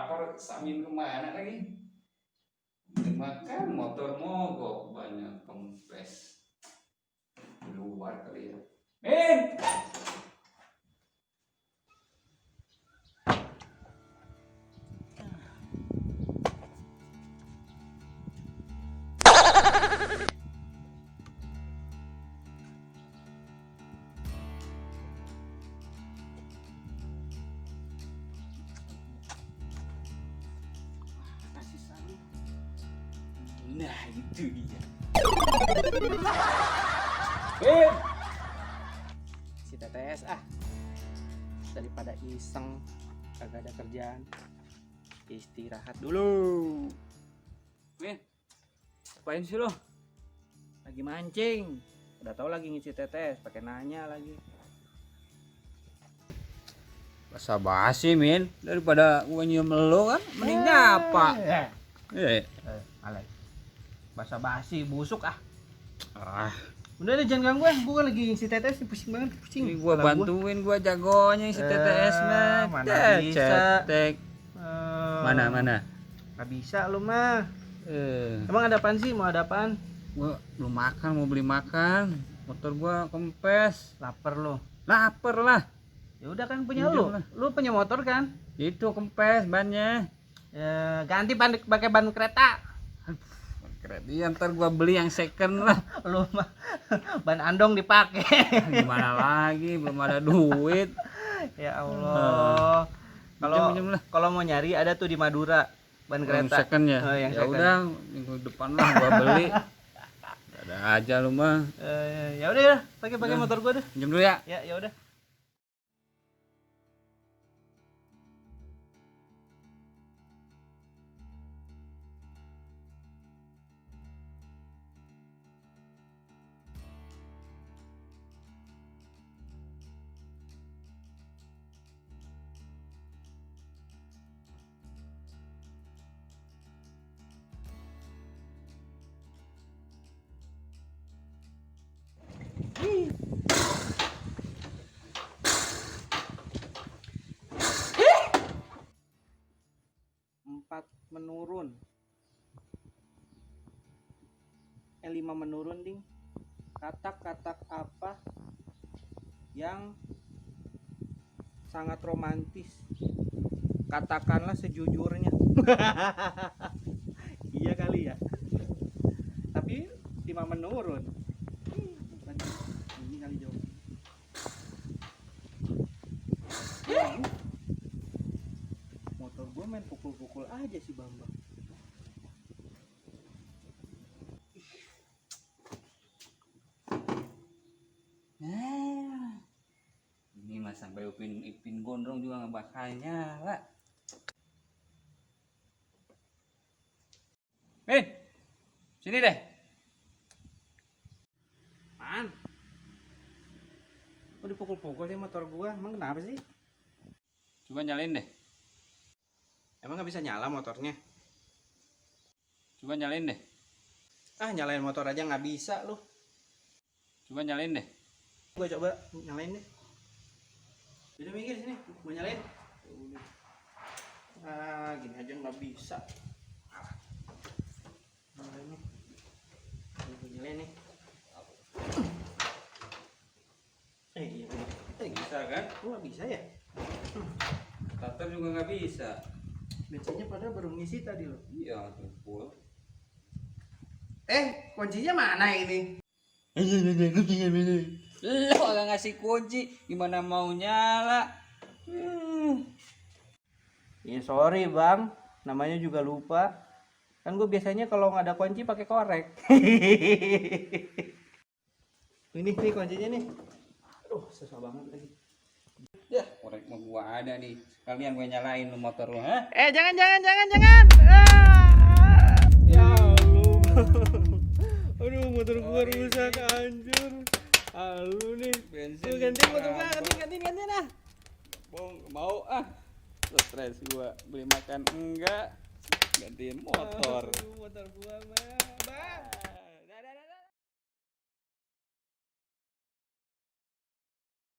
lapar sambil kemana lagi? Makan motor mogok banyak kempes di luar kali ya. Min! Nah itu dia. Si TTS daripada iseng kagak ada kerjaan, istirahat dulu. Min, ngapain sih lo? Lagi mancing. Udah tahu lagi ngisi TTS, pakai nanya lagi. Basa-basi, Min. Daripada gua nyium lo kan, mending nyapa. Alay. Basa-basi busuk Ah, Udah deh jangan ganggu gua kan lagi ngisi TTS pusing banget, pusing. ini gua bantuin, gua jagonya ngisi TTS mah. Mana bisa. Cetek. Mana? Nggak bisa lu mah. Emang ada apaan sih? Mau ada apaan? Gua belum makan, mau beli makan. Motor gua kempes. Lapar lu. Lapar lah. Ya udah kan punya Pinjam lu. lah. Lu punya motor kan? Itu kempes bannya. Ya, ganti pakai ban kereta. Keren. Iya, ntar gua beli yang second lah. Lu mah ban andong dipakai. Gimana lagi, belum ada duit. Ya Allah. Pinjam lah. Kalau mau nyari ada tuh di Madura ban kereta. Yang second ya. Yang Ya second. udah, minggu depan lah gua beli. Ada aja lu mah. Ya udah ya, pakai motor gua deh. Pinjam dulu ya. Ya udah. Empat menurun. 5 menurun ding. Katak-katak apa yang sangat romantis? Katakanlah sejujurnya. Iya kali ya. Tapi 5 menurun. Ini kali jauh. Motor gue main pukul-pukul aja sih Bambang. Nah, ini mah sampai Ipin gondrong juga nggak bakal nyala. Sini deh. Man, kok dipukul-pukul sih motor gua? Emang kenapa sih? Coba nyalain deh. Emang nggak bisa nyala motornya? Coba nyalain deh. Nyalain motor aja nggak bisa loh. Coba nyalain deh. Gua coba nyalain deh. Udah minggir sini, mau nyalain? Gini aja nggak bisa. Nyalain nih. Gua nyalain nih. Iya. Bisa kan? Kok nggak bisa ya? Starter juga nggak bisa. Bensinnya pada baru ngisi tadi loh. Iya, tuh full. Kuncinya mana ini? Lo agak ngasih kunci, gimana mau nyala? Ya sorry bang, namanya juga lupa. Kan gue biasanya kalau nggak ada kunci pakai korek. Ini kuncinya nih. Aduh, susah banget lagi. Ya, korek mau gua ada nih. Sekalian gue nyalain lu motor lu, ha? Jangan. Ya Allah. Aduh, motor gua rusak, hancur. Halo nih. Bensin. Ganti motor gua, ganti lah. Bong, mau stres gua beli makan enggak, gantiin motor. Motor gua mah, bang.